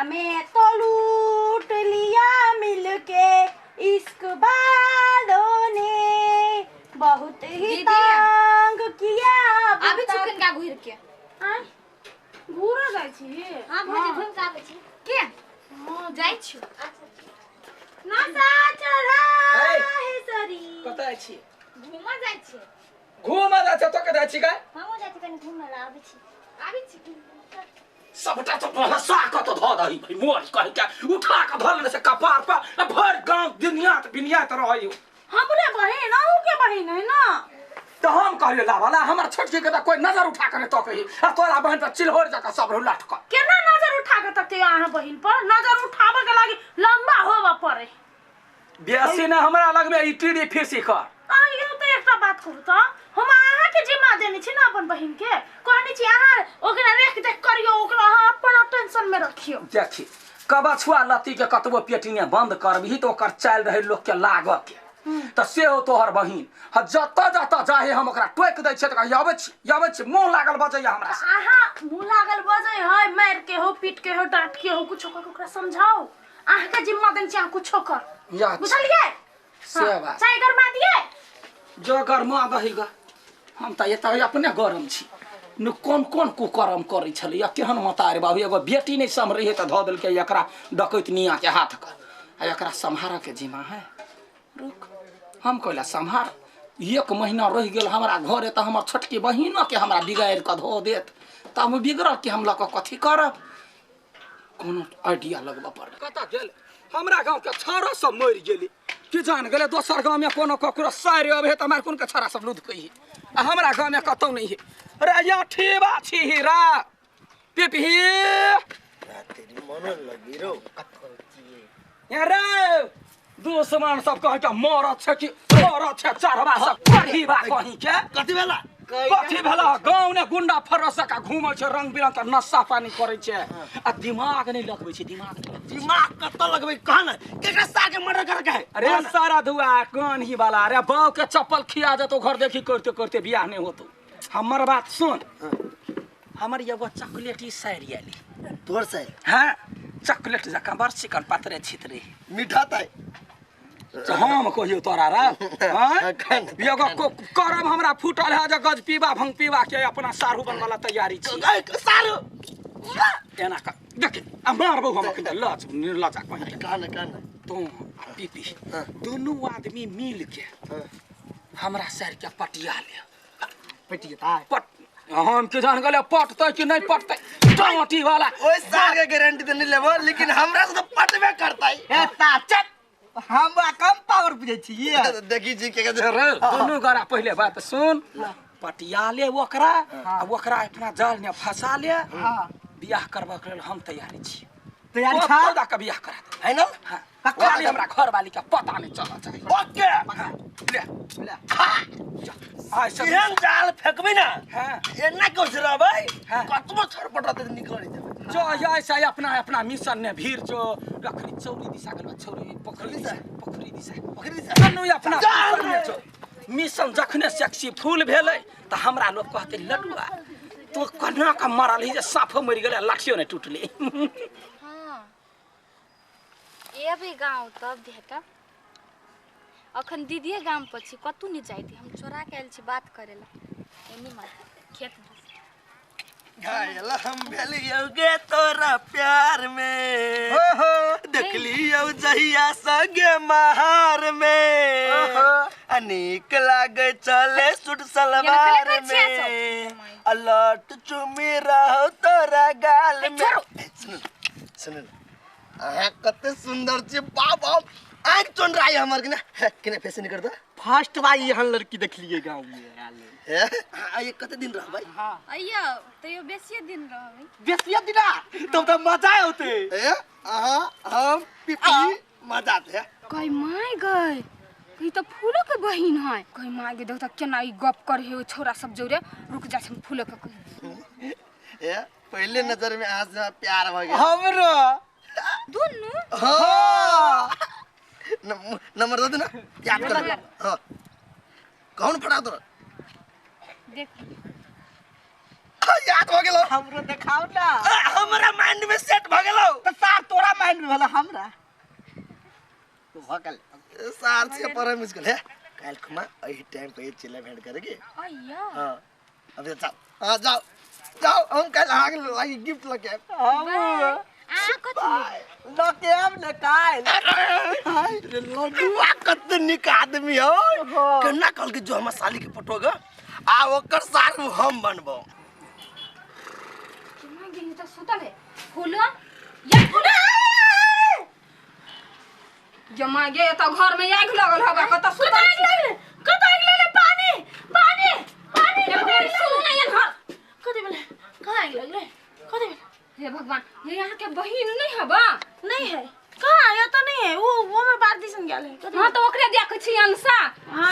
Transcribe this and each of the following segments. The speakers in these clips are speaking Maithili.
हमें तो लूट लिया मिलके इश्क वालों ने, बहुत ही दीदी। तंग किया अब आबै तक। छी कनिका घुरि के। आँय, घूरऽ जाइ छी? हाँ भौजी, घुमि के आबै छी के। हाँ, जाइ छी। नशा चढ़ा ऐ। है शरीर। कतऽ छी? घूमऽ जाइ छी। घूमऽ जाइ छै तो कतऽ छी गे? हमहूँ जाइ छी कनि घूमय लए, आबै छी। आबै छी। सबटा तो हंसा कऽ तो धऽ दही भाई मोर कहि के उठा कऽ धऽ लेने से कपार पर आ भरि गाँव दुनिया तऽ बिनिया तऽ रहै। हमरे बहिन, अहूँ के बहिन है ना? तऽ हम कहलियै लावाला हमर छोटकी के तऽ कोई नजर उठा के नहि तकै आ तोरा बहिन पर चिल्होर जकाँ सब रहू लटकल। केना नजर उठा के तकते अहाँ बहिन पर? नजर उठाबे के लागी लंबा होबऽ पड़े। बेसी ने हमरा लगमे ई टीडी फीसी कर। आइयो तऽ एकटा बात कहू तऽ, हम अहाँके जिम्मा देने छी ने अपन बहिन के, कहने छी अहाँ ओकरा रेख देख करियो, ओकरा अहाँ अपन टेंशन में रखियो। देखी, कबछुआ लत्ती के कतबो पेटीने बंद करबही तऽ ओकर चालि रहै लोक के लागऽ के, तऽ सेहो तोहर बहिन ह जतऽ जतऽ जाहे हम ओकरा टोकि दै छियै तऽ कहै अबै छी अबै छी, मुँह लागल बजैया हमरा से। अहाँ मुँह लागल बजै है, मारि के हो, पीट के हो, डांट के हो, कुछो कर ओकरा समझाओ। अहाँके जिम्मा देने छी, अहाँ कुछो कर। या बुझलियै? से बात। चाय गरमा दिए? जो गरमा दही ग, हम तऽ एतऽ अपने गरम छी न। कोन कोन कुकरम करै छलै केहन मतारे बाबू, एगो बेटी नहि सम्हरै है तऽ धऽ देलकै एकरा डकैत निया के हाथ के आ एकरा सम्हारऽ के जिम्मा है। रुक, हम कहला सम्हार, एक महीना रहि गेल हमरा घरे तऽ हमर छोटकी बहिनके हमरा बिगाड़ि कऽ धऽ देत तऽ हम बिगड़ल कि हम लऽ कऽ कथी करब? कोनो आइडिया लगबऽ पड़त। कतऽ गेल हमरा गाँवके छौड़ा सब मरि गेलै कि जान गेलै? दोसर गाँवमे कोनो ककरो सारि अबै है तऽ हमरा कोन के छौड़ा सब लुधकै है आ हमरा गाँवमे कतौ नहि है। रे या ठीबा छी रा पिपही। मनो लगी रो। रे दुश्मन सब कहै के मरत छै कि मरत छै, चढ़बा सब पढ़ीबा कहीं के। कथी भेला? कथी भेला? गाँव ने गुंडा फरस जकाँ घूमै छै, रंग बिरंग के नशा पानी करै छै आ दिमाग नहि लगबै छै, दिमाग नहि लगबै छै। दिमाग कतऽ लगबै कह ने, केकरा सार के मर्डर कर के है? अरे सारा धुआ कान ही वाला, अरे बाऊ के चप्पल खिया जेतौ, घर देखी करते करते बियाह नहि होतौ। हमर बात सुन, हमर एगो चॉकलेटी साड़ी आयली। तोहर साड़ी? हाँ, चॉकलेट जकाँ बड़ चिकन पातरे छितरे। मीठा ताई। तऽ हम कहियो तोरा रे आँय? एगो करम हमरा फूटल है जे गज पीबा भंग पीबा के अपना सारू बनवाला तैयारी छी। सारू एना कर देख आ मारबौ हम अखन लज निर्लजा कहीं। कह ने, कह ने। तू आ पीपी दुनू आदमी मिल के हमरा सर के पटिया ले। पटियता? पट हम के जान गेलै पटतै कि नहि पटतै टाटी वाला। ओए सार के गारंटी तऽ नहीं लेबो, लेकिन हमरा से तो पटबे करतै। ए ता चल, हम कम पावर बुझै छी। देखी जी के रे दुनू गोरा पहिले बात सुन, पटिया ले ओकरा आ ओकरा अपना जाल में फंसा ले। बियाह करबा के लेल हम तैयारी छी। तैयारी तोरा छा? के बियाह करा दे है ना? हाँ, खाली हमरा घर वाली के पता नहीं चलना चाहिए। ओके। हाँ, ले ले खा जा। आइ सब एहन जाल फेकबै ना। हाँ। एना कुछ रहबै। हाँ। कतबो छरपट रहतै तऽ निकल जेबै। जो ऐसा अपना अपना मिशन ने भीड़ जो रखरी चौरी दिशा गेल बा, छौरी पोखरी दिशा, पोखरी दिशा, पोखरी दिशा। दुनू अपना जाल मिशन में जो मिशन जखने सक्सेसफुल भेलै तऽ हमरा लोग कहतै लडुआ तो कोना के मरल ही जे साफो मरि गेलै, लाठियो नहि टूटलै। हाँ, एबै गाँव तब भेटब। अखन दीदीए गाम पर छी, कतहु नहि जाइत। हम चोरा के आयल छी बात करे ला एनी मत खेत दिस। घायल हम भेलियौ गे तोरा प्यार में, देखलियौ जहिया संगे महार में, आ नीक लागे चले सूट सलवार ये नकली में, आ लट चुमी रहो तोरा गाल में। सुन सुन, अहाँ कते सुंदर छी बाप बाप, आँख चोन रहा है हमर कि ना कि फैशन कर दो। फर्स्ट बार एहन लड़की देखलिए गाँव में आयल। हे, आ ये कते दिन रहबै? अइयो तैयो बेसिए दिन रहबै। बेसिया दिना तब तऽ मजा औते। ए अहाँ हम पिपी मजा आते है। गई my गई, ई तऽ फूलो के बहिन है। गई my गई, देख तऽ केना ई गप करे है ओ छोरा सब जोरे। रुक जा, हम फूलो के कही। ए पहले नजर में अहाँ से प्यार भ गेल। हमरो। दुनू। हाँ, नंबर दे दे ना, याद कर ले। हाँ, कौन फटा तोरा? देख। हाँ, याद भ गेलो। हमरो देखाओ ना। हमरा माइंड में सेट भ गेलो। तऽ साफ बहन भला हमरा तो भकल सार से पर मुश्किल है। काल खुमा एही टाइम पे चले भेंट करेंगे। अय्या हां अब जाओ, हां जाओ जाओ, हम कल आग लागी गिफ्ट लके आ कथि लके आब ने काल। रे लडुआ कते निक आदमी हो, केना कहल के जो हम साली के पटोगा आ ओकर सार हम बनबो। केना गेली त सुतल है फूलो या फूलो जमा गे त घर में आग लगल हवा कत सुतल कत आग लगल पानी पानी पानी सुन ना ये घर कथि भेलै कहाँ आग लगलै कथि भेलै? हे भगवान, ये यहाँ के बहिन नहीं हबा? नहीं है। कहाँ ये तो नहीं है, वो में बात दिसन गेल है। हां तो ओकरे देखै छी अंसा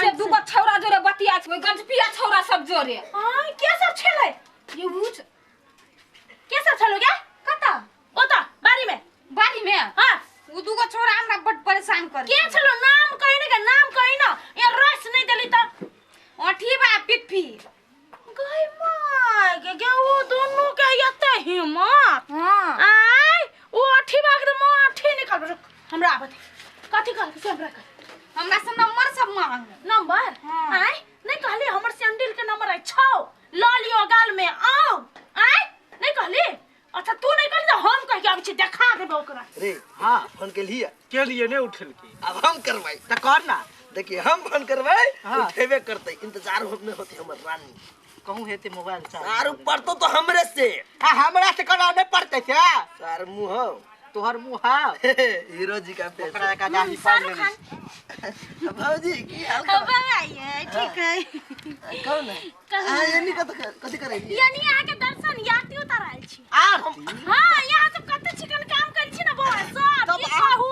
से दुगो छौरा जोरे बतिया छै, गंजपिया छौरा सब जोरे। हां के सब छलै ये ऊच के सब छलो गे? कता ओता बारी में। बारी में? हां उ दुगो छौरा हमरा बड परेशान कर। के छलो नाम कहि ने के नाम कहि न, ये रस नहीं देली त अठी बा पिप्पी गई my के गे उ दोनों के एते हिम्मत। हां आय उ अठी बाग त म अठी निकाल रुक हमरा आबत कथि कहल से हमरा कह हमरा से नंबर सब मांग नंबर। आय नहीं कहली हमर सैंडल के नंबर है 6 ल लियो गाल में आओ। आय नहीं कहली? अच्छा तू नहीं कहली त हम कह के आबै छी देखा देबो ओकरा। रे हां फोन के लिए के लिए नहीं उठल के अब हम करवाई त कर ना। देखिए हम फोन करवाई उठेबे करते, इंतजार होने होती हमर रानी। कहूं हेते मोबाइल चार्ज सार पड़तो तो हमरे से। हां हमरा से कराने पड़ते छे सार मुंह हो तोहर मुंह हां हीरो जी का फेस ओकरा का जाही पाल ले। भौजी की हाल अब आइए ठीक है। कौन है हां यानी कत कथि करे यानी यहाँ के दर्शन याती उतर आयल छी। आरती? हां यहाँ सब कते चिकन काम करै छी ना बौआ सब की कहू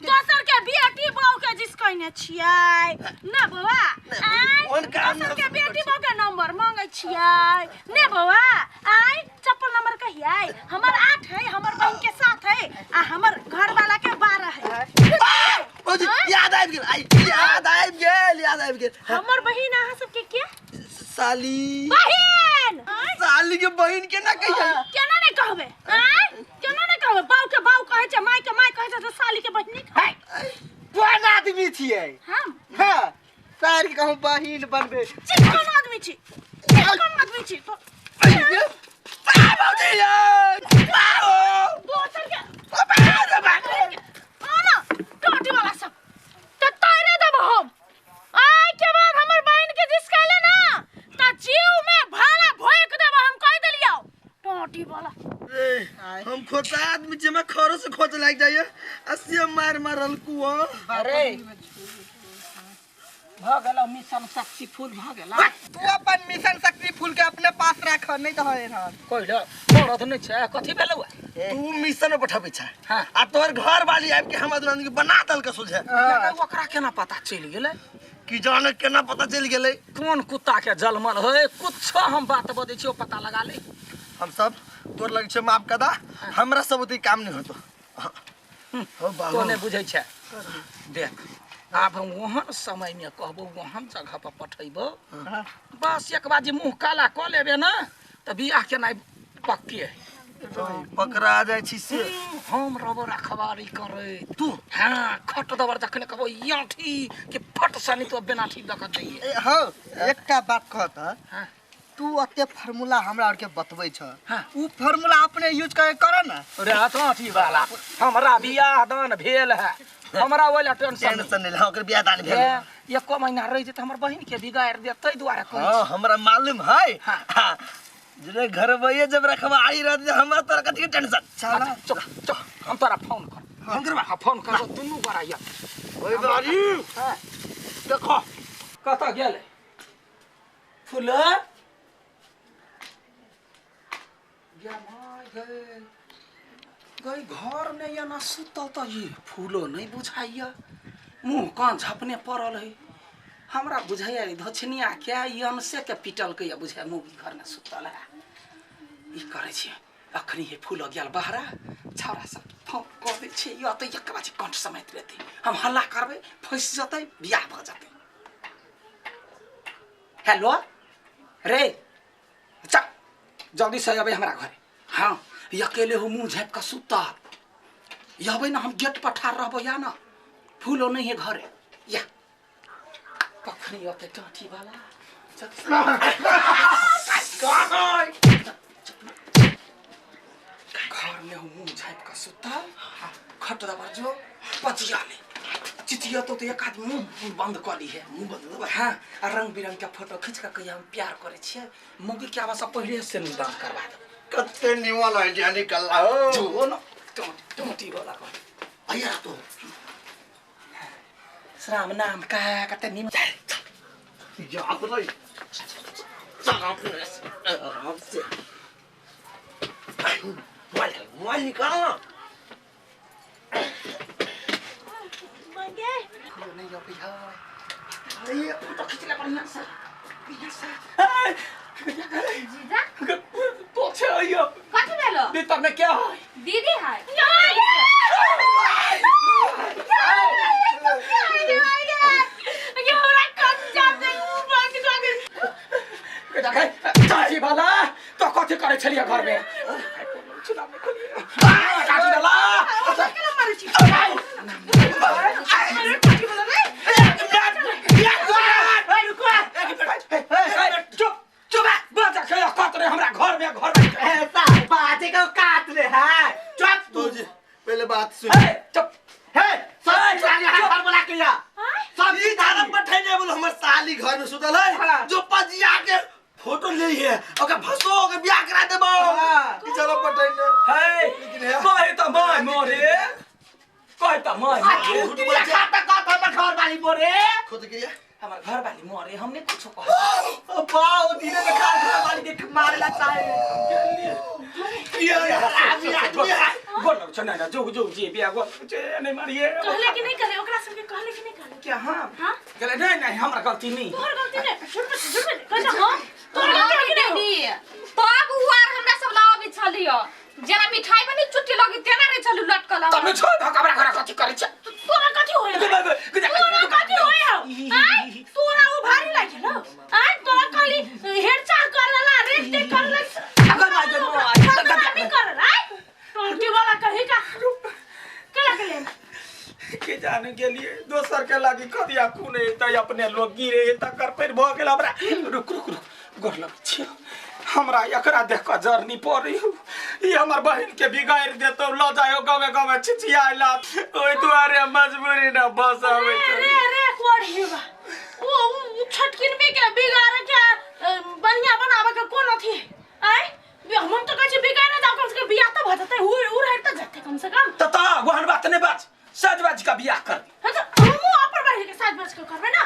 दोसर के बेटी बहू के जिस कहने छियै ना बौआ। आय दोसर के बेटी बहू के नंबर मांगै छियै ने बौआ। आय चप्पल नंबर कहियै हमर 8 है, हमर बहन के 7 है आ हमर घर वाला के 12 है। भौजी याद आबि गेल, आई याद आबि गेल, याद आबि गेल। हमर बहिन अहाँ सबके के साली बहिन साली के बहिन के ना कहियै केना नहीं कहबे? आय केना नहीं कहबे? बाऊ के बाऊ कहै छै, माय के माय कहै छै, त साली के बहिन नहीं कहै। कोन आदमी छियै हम? हां सार के कहूं बहिन बनबे। चिकन आदमी छी, चिकन आदमी छी तो भौजी बाओ दोसर के बाओ ना टोटी वाला सब त तैरे देब हम। आय के बाद हमर बहिन के जिसकाले ना त जीव में भाला भोक देब हम कह देलियौ टोटी वाला। ए हम खोता आदमी जे में खरो से खोज लाग जाइए अस्सी मार मारल कुओ। अरे भ गेल मिशन सक्सेसफुल भ गेल। तू अपन मिशन सक्सेसफुल के अपने पास राख नहीं त होए रहल कहिलो मरद नहीं छै कथि भेलौ? तू मिशन पठाबै छै हां आ तोहर घर वाली आबि के हम आदमी के बना दल के सोझे। ओकरा केना पता चलि गेलै? की जाने केना पता चलि गेलै? कोन कुत्ता के जलमल होय कुछो हम बात बजै छियो पता लगा ले। हम सब तोर लग छै माफ कदा हमरा सब ओते काम नहीं होतो। हो बाबू तो नहीं बुझै छै। देख आब हम वहाँ समय में कहबो वहाँ जगह पर पठैबो बस एक बार जे मुँह काला कऽ लेबे ना त बियाह केनाइ पक्के है। पकड़ा जाइ छी से हम रबर अखबारी करे तू। हाँ खट दबर जखने कहबो याठी के फट सनी तो बिना ठीक दक दैये। हां एकटा बात कहत हां तू अते फार्मूला हमरा आर के बतबै छ। हां उ फार्मूला अपने यूज करे कर ना। अरे अथी वाला हमरा बियाह दान भेल है हमरा ओइला टेंशन टेंशन नहीं ओकर बियाह दान भेल एको महीना रह जेत हमर बहिन के बिगाड़ दे तै दुआरे कहै हां हमरा मालूम है। हां जे घर भैया जब रखवा आई रहत हमरा तोरा कथि के टेंशन। चल चुप चुप हम तोरा फोन कर फोन करबा। हां फोन करबो दुनू गोरा या ओइ बारी। हां देखो कत गेल फूल गया my गए गई घर में या ना सुतल त ये फूलो नहीं बुझाइया मुँह कान झपने पड़ल है। हमरा बुझाइया धछनिया के ई अनसे के पिटल के बुझाय मुँह घर में सुतल है। ई करै छी अखनी हे फूल गेल बहरा छौरा सब फोन कऽ दै छी या त एक बाजी कंठ समेत लेतै हम हल्ला करबै फंसि जतै बियाह भऽ जतै। हेलो रे चल जल्दी से अबे हमरा घरे। हाँ अकेले हो मुँह झाँपि कऽ सुतल यबै न हम गेट पर ठार रहबो या न फूलो नहीं है घरे या कखनी अते टाटी वाला घर में हम मुंह झाँप के सुतल खट दबर जो पचिया ले चिचिया तो एक आदमी मुंह बंद कर ली है मुंह बंद हां आ रंग बिरंग के फोटो खींच के कहिया हम प्यार करे छिए मुगी के आवाज पहिले से दान करवा दे कते निमन आइडिया निकल हो जो न टोटी वाला को भैया तो श्राम नाम का कते निमन याद नहीं आराम से मोबाइल निकाल ना मंगे नहीं अभी है अरे फोटो खींच ले बढ़िया से जीजा तो छे आइयो कथि भेलो भीतर में क्या है दीदी है ये हमरा कच्चा से मुंह बंद कर दे चाची वाला तो कथि करे छलिए घर में चुनाव में खोलिए चाची वाला केना मारै छी अरे चाची वाला रे चुप चुप बाजा के कत रे हमरा घर में ऐसा बाजे को काट ले है चुप तो जी पहले बात सुन ए चुप हे सब साली घर बुला के या सब ई धारा पठैने बोल हमर साली घर में सुतल है जो पजिया के फोटो ले है ओके फसो के बियाह करा देबो ई चलो पठैने हे कहे त मैं मोरे कहे त मैं मोरे खाता का हमर घर वाली मोरे खुद क्रिया हमर घर वाली मोरे हमने कुछ कहा बाओ धीरे में घर वाली देख मारेला चाहे ये आदमी आदमी है गोर लग छ ना जो जो जी बियाह गोर छे नहीं मारिए कहले कि नहीं कहले ओकरा सबके कहले कि नहीं कहले क्या हां हां कहले नहीं नहीं हमरा गलती नहीं तोहर गलती नहीं झूठ मत कहता हां तोहर गलती है कि नहीं तब उआर हमरा सब लाबे छलियो जेना मिठाई बनी चुट्टी लगी तेना रे छलु लटकल तमे छोड़ धक हमरा घर कथि करै छ तोरा कथि होय तोरा कथि होय आय तोरा उ भारी लागे न आय तोरा खाली हेरचा करला रेट ते करला अगर मार बदनामी करला आय टोटी वाला कहे का केला के ले के जाने के लिए दोसर के लागी कदिया खूने त अपने लोग गिरे तकर पर भ गेल हमरा रुक रुक रुक गोर लग छी हमरा एकरा देख के जरनी पड़ी ई हमर बहिन के बिगाड़ देतो ल जायो गावे गावे छिछियाला ओइ दुआरे मजबूरी न बस आवे रे रे रे कोढ़ी बा ओ छटकिन में के बिगाड़ के बढ़िया बनावे के कोन अथी आय हम तो कहै छी बिगाड़ जाओ कम से कम बियाह त भ जतै उड़ हट त जतै कम से कम त त वहन बात नै बाज साज बाज का बियाह कर हां त हमहु अपन बहिन के साज बाज के करबै ना।